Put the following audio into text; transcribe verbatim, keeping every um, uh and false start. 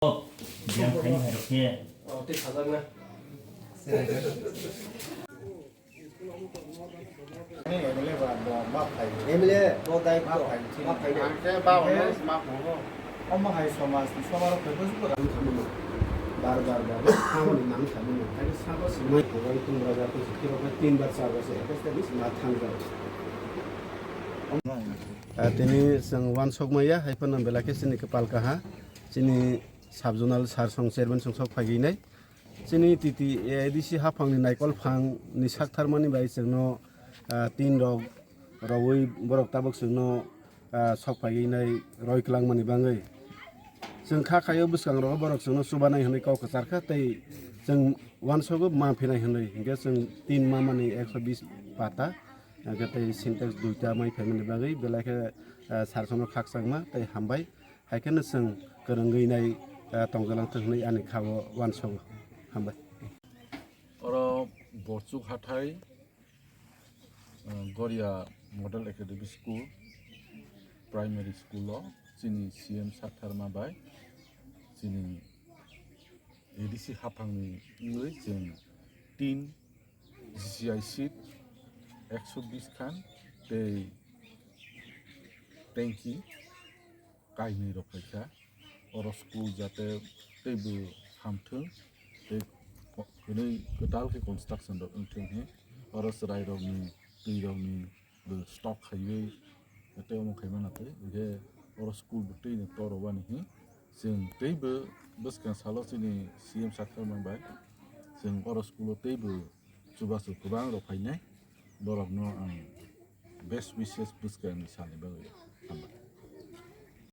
Biyang khaini hai rok khe. Oh, tei sajakna. M L A ba bo ma phai. M L A bo dai ma phai. Ma phai. Ang khe ba ono ma phai. Omo hai somaj ni somaro khe buji ko. Ang khamano. Bar bar bar. Ang ni nang khamano. Ang sabo simai ko bai tung raja ko sikiro ko tin bar char bar se. Eko se bis ma thang jar. Ah, tini chwng uansuk maya hai phano belai khe chini kwpal kaha. Chini sub zonal sir song chairman song sok phaiwi nai. Chini T T A D C haphangni naikol phangni saktharmani bai chwngno, ah, tin rok rowui borok tabuk chwngno, ah, sok phaiwi nai roi kwlangmani bagwi. Chwng kha khaio bwskango borok chwngno chubanai hwnwi kok kwchar kha tei chwng uansogo ma phinai hwnwi hinkhe chwng tin mamani ekso bis pata, hinkhe tei Sintex duita mai phaimani bagwi belai khe, ah, sir songno khakchangma tei hambai. Hai kheno chwng kwrwngwi nai, ah, tongjalang thung hwnwi ani kha-o uansogo. Hambai. Oro Borchuk hathai, ah, Goria Model Academy School, Primary School o chini C M Saktharma bai chini A D C haphangni wngwi chwng tin G C I seat ekso bis khan tei tanki kainwi rok phaikha. Oro school jate teibo hamthwng tei ko-, hwnwi kwtal khe construction rok wngthwng he. Oro chwrai rokni twi rokni bo stock khaiwi tei omo khaimano tei hinkhe oro school bo twi toro wani he. Chwng teibo bwskang salo chini C M Saktharma bai chwng oro school o teibo chubachu kwbang rok phainai, borokno ang best wishes bwskangni salni bagwi hambai.